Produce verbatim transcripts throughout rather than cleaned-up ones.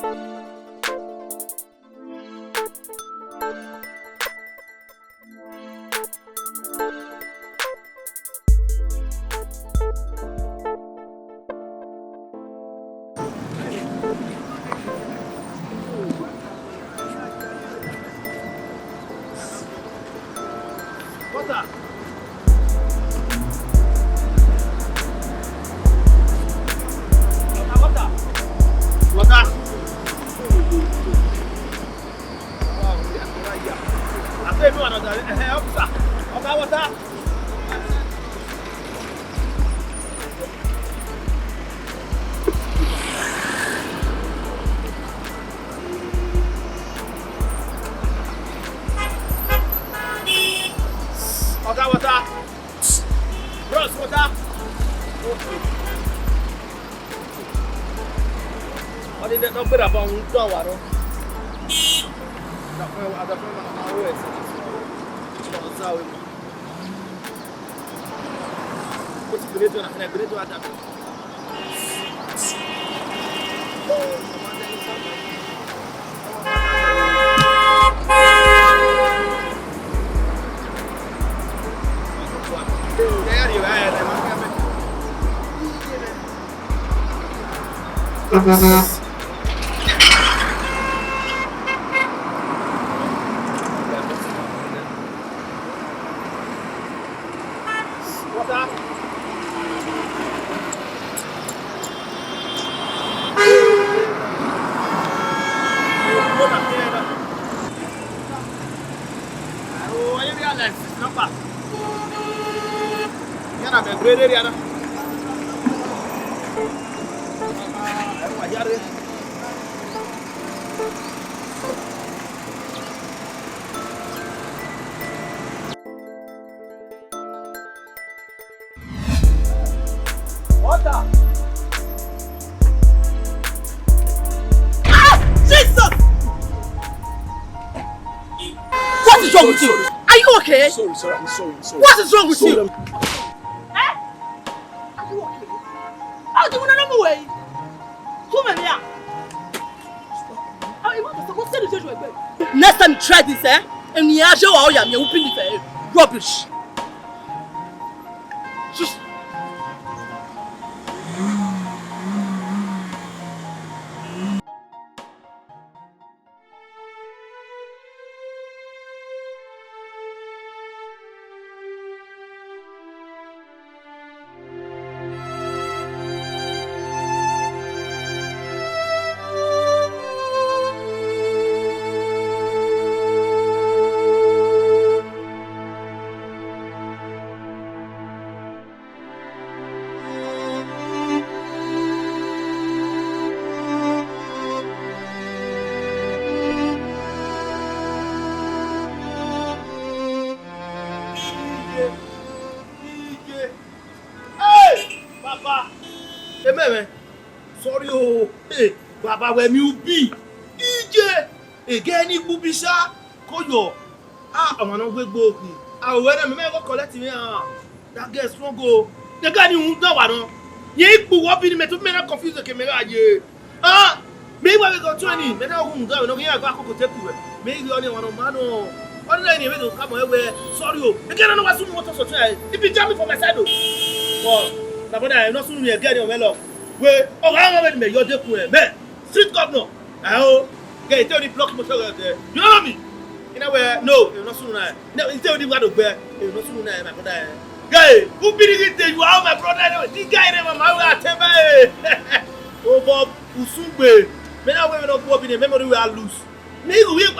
Water. Water, water. Water. I say no another. Eh, officer. Water, water. Water, water. Bros, water. Ọni nẹ nọ gbera ba un dọn wa nọ. Adafẹ, adafẹ ma ma wo ẹsẹ. Ọza we. Ó ti gbèrè dọn, àfẹnẹ gbèrè dọn adafẹ. Water. Water! Ah! Jesus! What is wrong with you? Are you okay? Sorry, sorry, I'm sorry, I'm sorry. What is wrong with you? Sorry, I'm Eh? Are you okay? How do you know me? Come here. Next time you try this, eh? And you have your own yam, you will be rubbish. Just Hey, Baba. Amen, man. Sorry o. Hey, Baba, wẹ miẹn ubi. Ije. Egẹ ni gbe ubi sha. Koyọ. Ah, ọmwa ne ọ wegbe okhi. A wẹ ne mẹ mẹ go collect me ah. That girl strong o. The guy ni rhunmwuda wa nọ. Yẹn ikpu wọ bi ni mẹ to mẹ na confuse ke mẹ gha ye. Ah, mẹ i wa vbe ghe ọtẹn ni, mẹ na hu rhunmwuda vbe ne ọ ghi ya gba koko te ku wẹ. Mẹ i ghi ọnii ọmwa ne ọ ma nọ. Ọnii na ni vbe do ka mọ ẹwẹ, sorry o. Eke na nọ wa sunu motor sọtẹ. Ibi jam for my side o. But, na brother, ẹ nọ sunu ni ẹgẹ ni ọ mwẹ lọ. Wẹ, ọ gha mwẹ vbe ni mẹ yọ dekun ẹ. Mẹ, street governor. Ẹ o, gẹ ite oni block motor gẹ. You know me? Ina wẹ, no, ẹ nọ sunu na. No, he say, "Odi wa do gbe, eh, no sunu na, my brother, eh." Guy, who be the thing you are, my brother? Eh, the guy name, my way, I tell you, eh. Oh, Bob, Usugbe. Me na we no go be the memory we are lose. Me, we, we, we, we,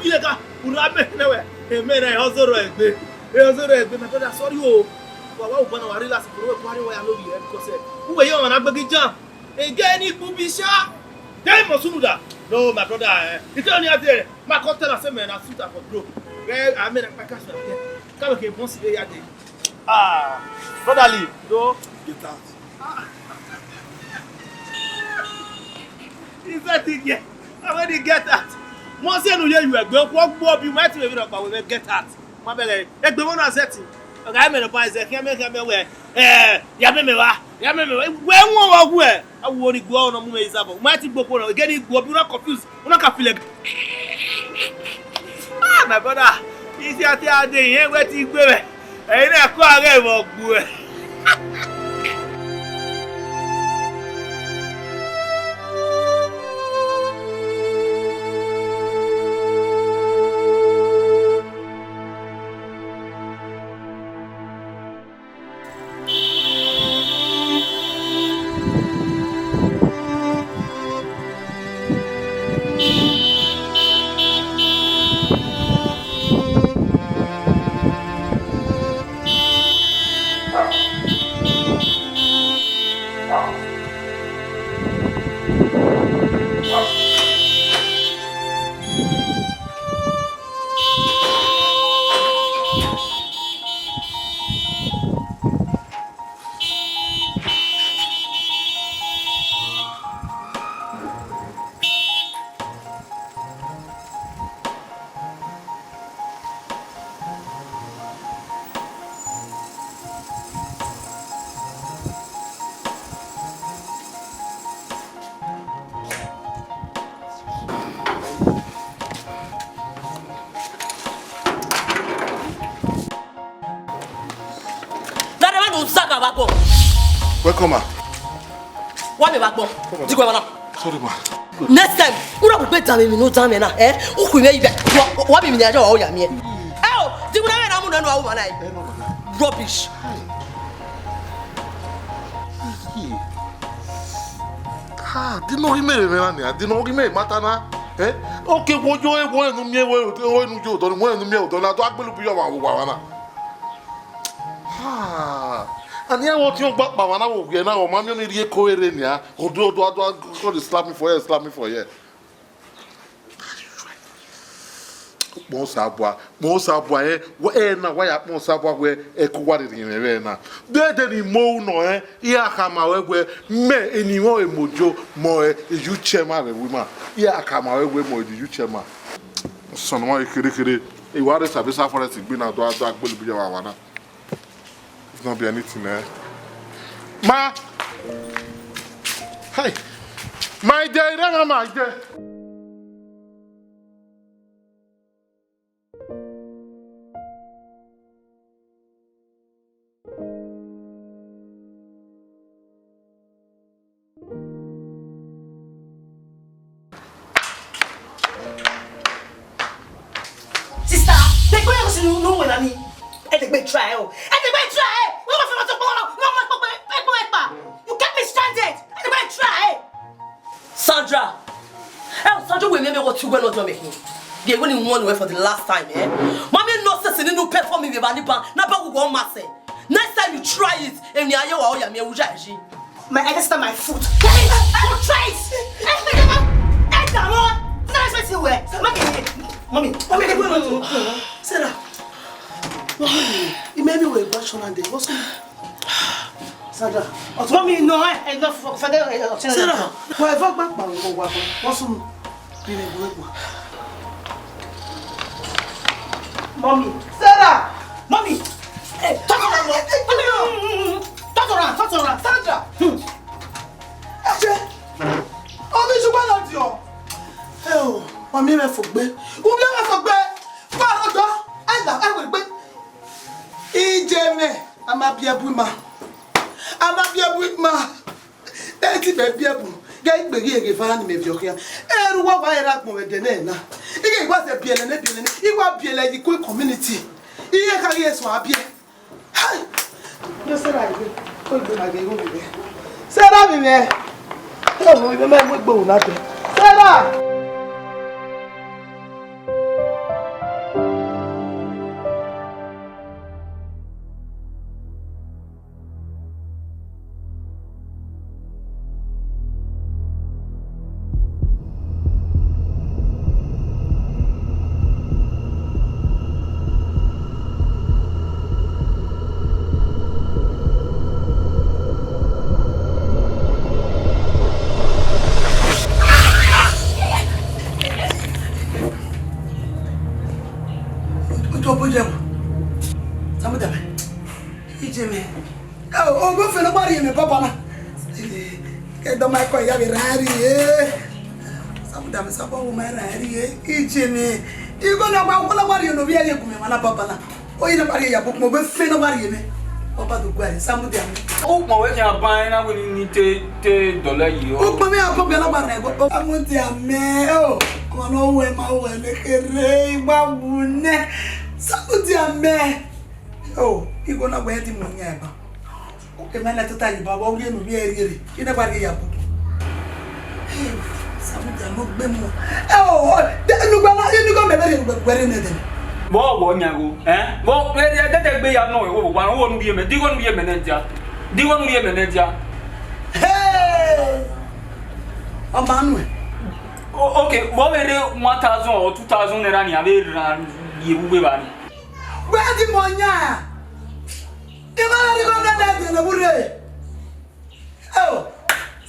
we, we, we, eh, man, I also do egbe. I also do egbe, my brother, sorry, oh. Wa, wa, wa, na, wa, relax, bro, wa, wa, ya no be, eh, because, eh, who were you, man, I beg you, jam. Egẹ ni kpu bi sha. Then Mosunuda. No, my brother, eh. He tell me out there. My come tell us, man, I suit up for bro. Well, I mean, I can't swear. Come again, boss, eh, yeah, dey. Ah, brotherly. No. Get out. Ah. Is that it? Yeah. I already get out. Mo se nu ye yu egbe, wo gbo bi, mo ti be bi rọkpa we get out. Ma bẹghe, egbe vbọ na zẹtin. Ọ gha mẹ ne ọ ba zẹ, khian mẹ, khian mẹ wẹ, eh, ya mẹ mẹ vba. Ya mẹ, mẹ, wẹ wọn vbe ọghuẹ. A wo ni guọ nọ mu mwẹ izabọ. Ma ti gboko nọ, gẹ ni guọ bi una confuse. Una ka feel like, ah, my brother. Isi ati ade yẹn wẹ ti gbe mwẹ. Ẹyin na kọ aghe vbe ọgbuẹ. Dada, ma do zaga vbe agbọn. Welcome, ma. Wa miẹn vbe agbọn. Diguẹ vbe na. Sorry, ma. Next time, u na bu egbe dan mwẹ emwi ne u dan mwẹ na, eh? U khu mwẹ ivẹ. Wa, wa miẹn emwi ne a ya, wa ya miẹn. Ẹ o, diguẹ na mwẹ na mu nẹ nu a wu ma na. Rubbish. Hi. Hi. Ah, di nọ ghi mẹ rre mwẹ na nia, di nọ ghi mẹ ma ta na. Eh? Oke wo yo, wo enu miẹn, wo enu yo odọ, wo enu miẹn odọ na, do agbelu bi yo wa wa na. Ah, ani ẹ wo tiọn gba kpa wa na wo wiẹ na, ọ ma miẹn ni rhie eko rre nia. Odo odo odo, God is slapping for here, slapping for here. Kpọn Osanobua, kpọn Osanobua, ẹ, wẹ, ẹ na, wa ya kpọn Osanobua wẹ, ẹ ko wa rhirhi mwẹ vbe na. Dede ni mo ru nọ, ẹ, I gha khama ruẹ wẹ, mẹ eni mwẹ ọre Mojo, mẹ ọre Iyu Chiema vbe ẹvbo ima. I gha khama ruẹ wẹ, mẹ ọre Iyu Chiema. Sọnọ ma khere khere, I wa rre Sabesa Forest gbe na, do a, do a gbele bi ya wa wa na. It's not be anything, eh? Ma! Hey! My dear, Irema, my dear. Sister, te gbe si nu, nu wẹ na ni. Ẹ te gbe try o. Ẹ te gbe try. Wọ́n máa fi mọ́tò pọ́nrọ́, wọ́n máa pọ́pẹ́, pẹ́pẹ́ pa. You kept me stranded. Ẹ te gbe try. Sandra. Ẹ o, Sandra, wẹ mẹ mẹ wọ ti wẹ lọ́jọ́ mẹ hin. Gẹ wẹ ni wọ́n wẹ for the last time, eh? Mami, no sense nínú pẹ́ fún mi, mi bá ní ban, na bá wọ ma sẹ. Next time you try it, èmi ayé wa, ó yá mi, ẹ wújà ẹ ṣí. My elder sister, my foot. Hey, I will try it. Hey, my mama. Hey, come on. It's not expensive way. Mommy, mommy, mommy, mommy. Sarah. Mommy, you made me wait, but Shona, they also. Sandra. Mommy, no, eh, eh, no, for, for the, eh, eh, Sarah, whatever back, back, go, go, go. What's some? Mommy. Sarah! Mommy! Hey, talk around, no. Talk around, talk around. Sandra! Hmm. Ẹ ṣe. Ọmọ ìṣùgbọ́n náà di ọ. Ẹ o, mami rẹ fò gbé. Wùmí rẹ fò gbé. Fún àròjọ. Ẹ là, ẹ wè gbé. Ìjẹ mẹ, a máa bí ẹbú ma. A máa bí ẹbú ma. Ẹ ti bẹ biẹ bu, gẹ ikpe ghi eghe vara ni mẹ viọ khian. Ẹre uwa wa ra agbọn vbe ẹdẹ nẹ na. Ighẹ I wa zẹ biẹlẹ nẹ, biẹlẹ nẹ, I wa biẹlẹ ye Ikoi community. Iye kha ghi ẹsọ a biẹ. Hai! Yo Sarah, igbe, ko igbe na ghe igho vbe. Sarah vbe mwẹ. Ẹ wo, ivẹ mẹ mu egbe ru na dẹ. Sarah! Ojú ọbọ jẹ wọ. Samuel dàbẹ. Ìjẹ mẹ. Ẹ o, o gbọ́ fẹ́ ló bá rí èmi bàbá náà. Ẹdọ ma kọ ya vbe ra rrie. Samudia, mẹ sabọ wo ma ra rrie. Iye mwẹ. Igho na wa, wo na wa rrie ne ovbi ẹre gu mwẹ emwa na baba na. Oyi na wa rrie ya bukun, obọ efe na wa rrie mwẹ. Ọba do guare, Samudia mwẹ. Ukpọn wẹ khian ban na wẹ ni te, te dọlọ yi o. Ukpọn mwẹ a bọ bia na wa rẹ ẹgbẹ. Samudia mwẹ o. Ọmọ ne ọ wẹ ma wẹ ne kherhe, I wa wu nẹ. Samudia mwẹ. O, igho na wẹ di mu yan eba. Oke, mẹ na tota yi ba, wa rhie ne u rhie rhie rre. I na gba rhie ya bu. Samudia, no gbe mu. Ẹ o, de, nu gba na, inu gọ mẹ bẹ rhie nu gba rhie ne de. Vbọ wọ yan gho, ẹn? Vbọ, ẹ, ẹ, dede gbe ya nọ, ẹ, wo, wa, wo nu rhie mẹ, di gho nu rhie mẹ ne dia. Di gho nu rhie mẹ ne dia. Hey! Ọma nuẹn. O, okay, vbọ vbe rre one thousand or two thousand naira nian vbe rhan ye vbe uwu evba ni? Wẹ di mọ yan. Ima na rhie igho mwẹ ne ẹdẹ ne vbe rre. Eo,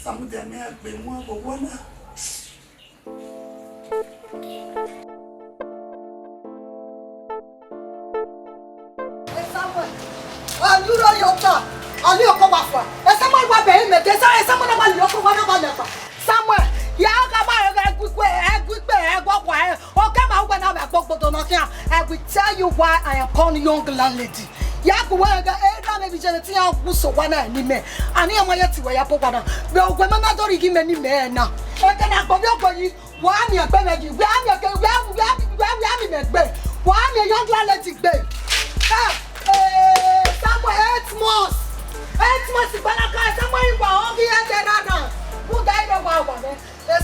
Samudia, mẹ a gbe mu ọvbọ na. Samuel, ọni ro yo ta, ọni ọkọ wa fua. Samuel wa bẹ imẹ, Samuel na wa lẹ ọkọ wa na wa lẹ pa. Samuel, ya ọkọ ma rẹ ẹguikpe, ẹguikpe, ẹguọkua ẹ. Okẹ ma wẹ na vbe agbogbodo nọ khian. I will tell you why I am called young landlady. Ya gu wẹ ẹghẹ, e na vbe vizẹ ne te iran gu so owa na ni mẹ. Ani ọmọ ye te wẹ ya bọ owa na. Vbe owa ma na do rhie ighi mẹ ni mẹ na. Ẹghẹ na gbọ vbe ogbe yi, wa miẹn egbe mwẹ yi. Wa miẹn ke, wa, wa, wa, wa miẹn mẹ gbe. Wa miẹn young landlady gbe. Ah, eh, Samuel, eight months. Eight months gbalaka, Samuel, wa ọghe ẹdẹ rara. Rhunmwuda ire wa wa mwẹ.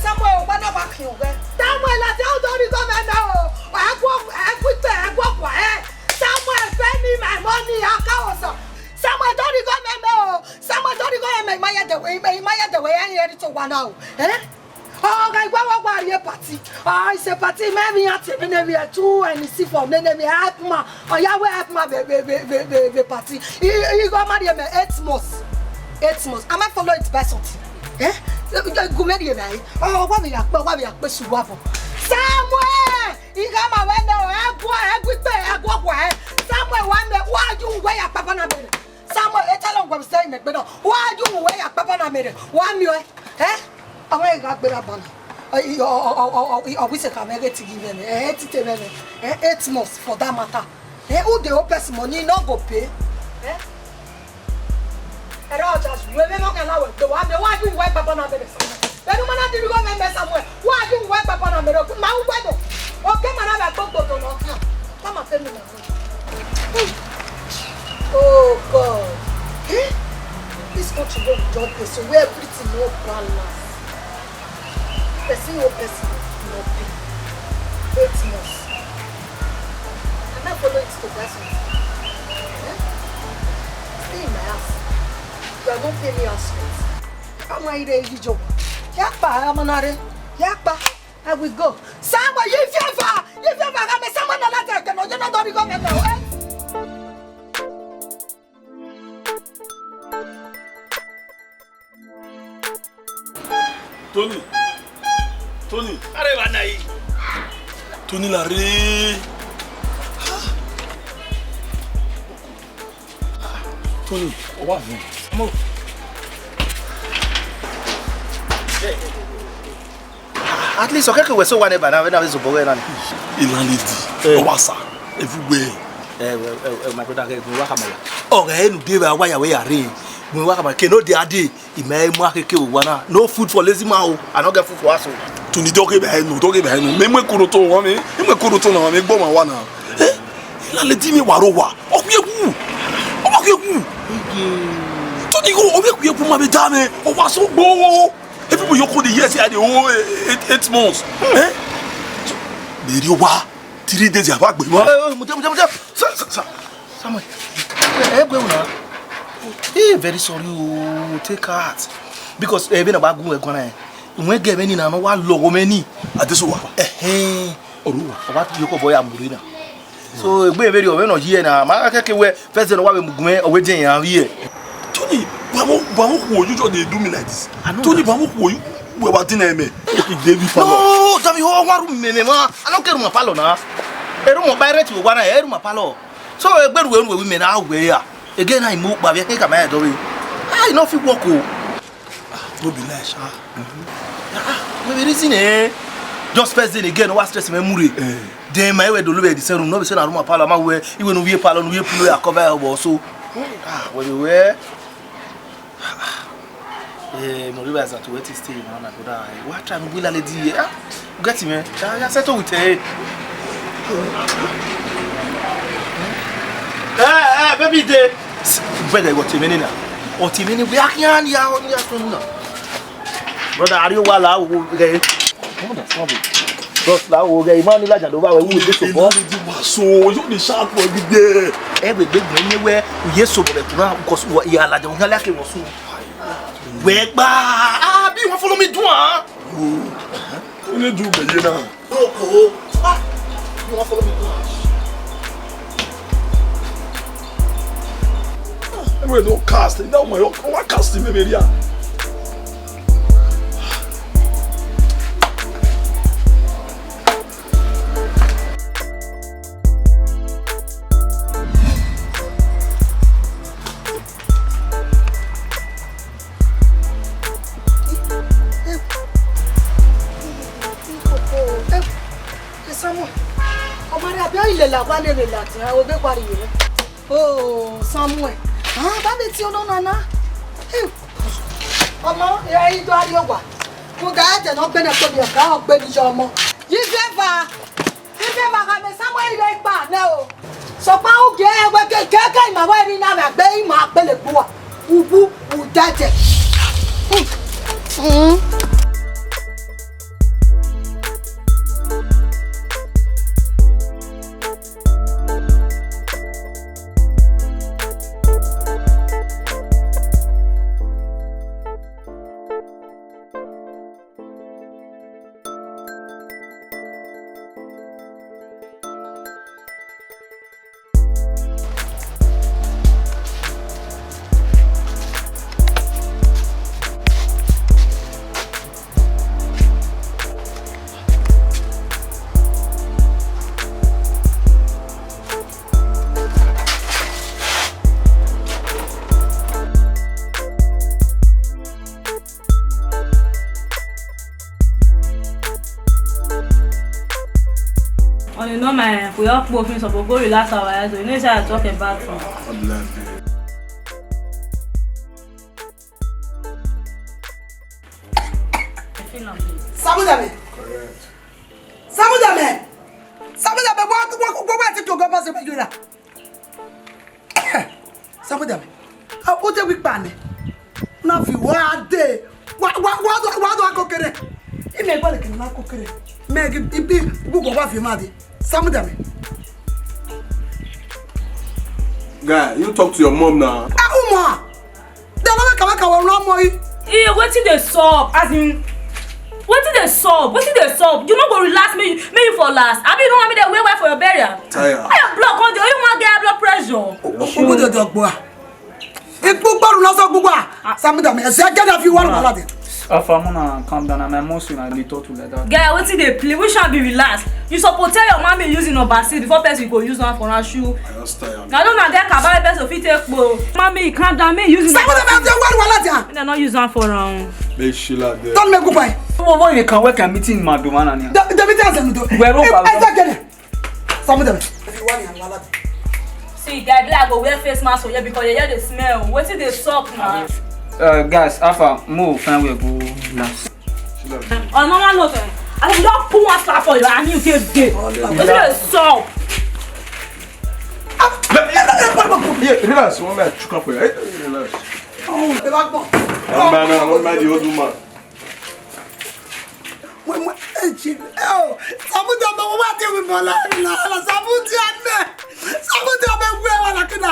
Samuel, owa na wa khian ghẹ. Samuel, ladian u do rhie igho mwẹ mẹ o. Ẹguọ, ẹguikpe, ẹguọkua ẹ. Samuel, pay me my money, Akawosa. Samuel, do rhie igho mwẹ mẹ o. Samuel, do rhie igho mwẹ mẹ, I ma ya dẹ wẹ, I ma ya dẹ wẹ, I ya rhie to owa na o. Eh? Ọ gha wa wa wa rrie party. Ah, it's a party. Mẹ vbe iran te nene vbe two N C four nene vbe help ma. Ọ ya wẹ help ma vbe, vbe, vbe, vbe, vbe, vbe party. I, I, igho ma rhie mẹ eight months. Eight months. Am I following it by something? Eh? Gu mwẹ rhie mẹ. Oh, wa vbe ya kpe, wa vbe ya kpe su wa bọ. Samuel! Igho ma wẹ nẹ o, ẹguọ, ẹguikpe, ẹguọkua ẹ. Samuel, wa mẹ, wa ju wẹ ya kpaba na mẹ rẹ. Samuel, etalọ wẹ sẹ imẹ gbe nọ. Wa ju wẹ ya kpaba na mẹ rẹ. Wa miẹn ọe. Eh? Ọmọ gha gberra ban na. Ọ, ọ, ọ, ọ, ọ, ọ, ọ, wẹ sẹ ka mẹ ghe tighi vbe nẹ. Eh, tite vbe nẹ. Eh, eight months for that matter. Eh, who dey owe person money, no go pay. Eh? Ẹrọ ọja ju, emẹ nọ kan na wẹ gbe wa, mẹ wa ju wẹ kpakpa na mẹ rẹ Samuel. Vbene u ma na diri igho mwẹ mẹ Samuel, wa ju wẹ kpakpa na mẹ rẹ, ma u wẹ nọ. Oke ma na vbe agbogbodo nọ khian. Come and pay me my money. Oh God. Eh? This country wey we don dey so, where everything no balance. Person owe person no pay. Eight months. Am I following it to that something? Eh? Stay in my house. You are not paying me house rent. Ọmọ ire yi jo. Ya kpa, ọmọ na re. Ya kpa. I will go. Samuel, yi fieva. Yi fieva ga me Samuel na la te ke no, you no don go me no. Eh? Tony. Tony. Are va na yi. Tony la re. Tony, o wa vun. Mo. At least, okay, we so one eba na, we na we zobo we na. Landlady, eh, o wa sa everywhere. Eh, eh, eh, eh, my brother, eh, we wa kamala. Oh, eh, nu de wa ya we ya re. We wa kamala. Ke no de ade. I ma mu akheke owa na. No food for lazy man o. I no get food for us o. Tony, dọghe ba enu, dọghe ba enu. Me mu ekoroto wa me. Me mu ekoroto na, me gbo ma wa na. Eh? Landlady, me wa ro wa. Ọ khuye wu. Ọ khuye wu. Tony, go, ọ khuye wu ma be da me. O wa so gbo. Everybody you call the year say I dey owe eight, eight months. Eh? Be ri wa. Three days ya ba gbe mo. Eh, eh, mo je, mo je, mo je. Sa, sa, sa. Samuel, eh, eh, gbe una. Eh, very sorry o, take heart. Because, eh, ebe na ba gun ẹguan na, eh. Wẹ gẹ vbene na nọ wa lọghọ mwẹ ni. Adesuwa. Eh, eh. Oruwa. Wa yo ko boy amuri na. So, egbe vbene ọ vbe nọ yi na, ma keke wẹ, first day nọ wa vbe mu gun mwẹ, ọ wẹ de yan vbe. Tony, bamo, bamo, why you just dey do me like this? I know. Tony, that. Bamo, why you, wẹ wa dinna mẹ? David Fowler. No, Dami, ho, wa ru mẹ mẹ ma. I don't care my palo na. Eru mo pirate we wa na, eru my palo. So, egbe ru eru we me na we ya. Again, I move, but we can't come out of it. I no fit work o. No be lie sha. Ah, we be reason eh. Just first day again, wa stress me mure. Eh. Then my we do love the same room. No be say na room apart, ma we, even we apart, we pillow ya cover your so. Ah, we we. Eh, mo realize that we stay na, my brother. What time we la lady here? Ah, you get him, eh? Ya, ya settle with her. Eh, eh, baby day. Brother, what you mean now? What you mean? We are here, ya, ya, ya. Brother, are you well? How we get? Brother, stop it. Bros, la wo ghe, imani la jan do ba we wu de so bo. Imani di wa so, yo dey shout for every day. Ẹ wẹ gbegbe ne wẹ, u ye so bo de kuna, because u ya la jan, u ya la ke wo so. Wẹ gba, ah, bi wan follow me do ah. Unu du be ye na. Oh, oh, oh. Ah, bi wan follow me do ah. Everybody don cast. That one, you wan cast him, maybe, yeah. Samuel, ọmọ rẹ abẹ ilẹ la wa lere ladian, obẹ wa rhie. Oh, Samuel. Ah, ba me tie ọnọ nana. Ọmọ, ẹ i do arrie owa. Rhunmwuda ẹdẹ ne ọ gbẹnnẹ kpobia, ọ ga ọ gbe ni ye ọmọ. Ye driver. Driver, gha mẹ Samuel ighe ikpa nẹ o. Sokpan u gie ẹwẹ ke kẹkẹ ima wa ri na mẹ gbe ima gbele gbuwa. Uwu, u dẹdẹ. On a normal, we all poor things, so we go relax our eyes. We need to talk about it. I feel am. Samudame. Correct. Samudame. Samudame, what, what, what, what you to go pass me, you know? Samudame. Ah, u te wi kpa nẹ? Na fi wa de. Wa, wa, wa do, wa do akokere. Ime gba le kene na kokere. Me gi ibi gbogbo wa fi ma de. Samudame. Guy, you talk to your mom now. Ah, uma. They no make, make our mom. Eh, wetin dey sup? As in, wetin dey sup? Wetin dey sup? You no go relax, make you, make you for last. Abi you no want me dey wear white for your burial? Tire. Why your blood come dey? You wan get high blood pressure? Ogun dey dey ogbo a. Ipu gbaru na so gbugba. Samudame, ẹ sẹ gẹdẹ fi wa wala de. Afa, mona calm down. I'm emotional. They talk to like that. Guy, wetin dey play? Which one be relax? You suppose tell your mommy using number six before person go use one for her shoe. I just tire. I don't know, get kabare person fit take po. Mommy, calm down. Me using. Samudame, ẹ wa wala de. They not use one for round. They shila there. Don't make goodbye. Wo, wo, you can work a meeting, madam, and the, the meeting has to do. Where, ẹ sẹ gẹdẹ. Samudame. If you want, you want. See, guy, be like, go wear face mask for here because you hear the smell. Wetin dey sup now? Uh, guys, Alpha, mo fine we go last. On normal note, eh, I go just put one slap for you and you take dey. Wetin dey sup? Yeah, relax. One man chuka for you. Hey, relax. Oh, the backbone. One man, one man, the old woman. Mwen, mwen, eh, Jim, eh, oh, Samudame, mama, ti wi bola, la, la, Samudame, Samudame, gbe wa la kina.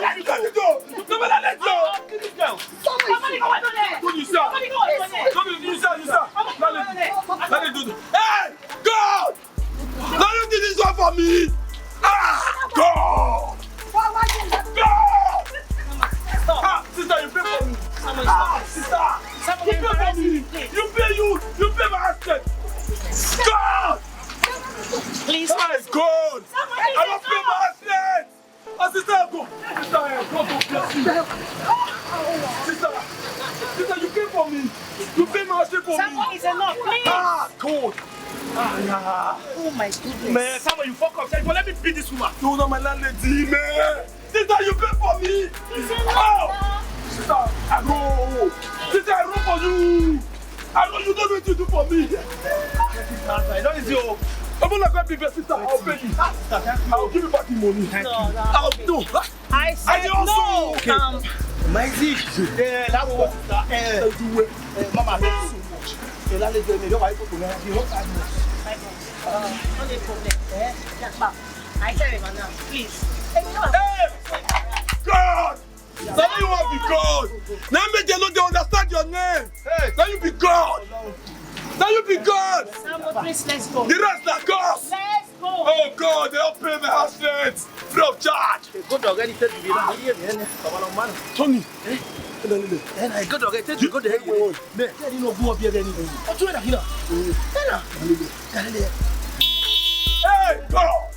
Somebody go and do that. Somebody go and do that. Somebody go and do that. Somebody go and do that. Somebody go and do that. Somebody go and do that. Somebody go and do that. Somebody go and do that. Somebody go and do that. Somebody go and do that. Hey, God! Now you did this one for me. Ah, God! God! Ah, sister, you pay for me. Ah, sister, you pay for me. You pay you. You pay my accident. God! Please. Hey, God! I don't pay my accident. Ah, sister, go. Sister, eh, God go bless you. Sister, sister, you pay for me. You pay my shit for me. Somebody is enough, please. Ah, God. Ah, yeah. Oh my goodness. Man, Samuel, you fuck up. Say, go let me beat this woman. You know my landlady, man. Sister, you pay for me. It's enough, sir. Sister, I go. Sister, I run for you. I know you know what you do for me. Answer. You know it's you. I'm gonna go be best sister. I'll pay you. I'll give you back the money. No, no. I'll do. I I said just no. Okay. Um, my sister. Yeah, that was sister. Eh, eh, Mama, thank you so much. Eh, that lady, me, your wife, you know, you know, I know. Uh, no problem. Eh, yeah, ma. I tell him now, please. Hey, God! Now you want be God. Now make them know they understand your name. Hey. Now you be God. Now you be God. Samuel, please, let's go. The rest are God. Let's go. Oh God, they don't pay my house rent free of charge. Go to already take the bill. Tony. Eh? Go to already take the go there. Me, tell you no go up here again. What you mean, Akina? Eh, na. Tell you. Hey, God.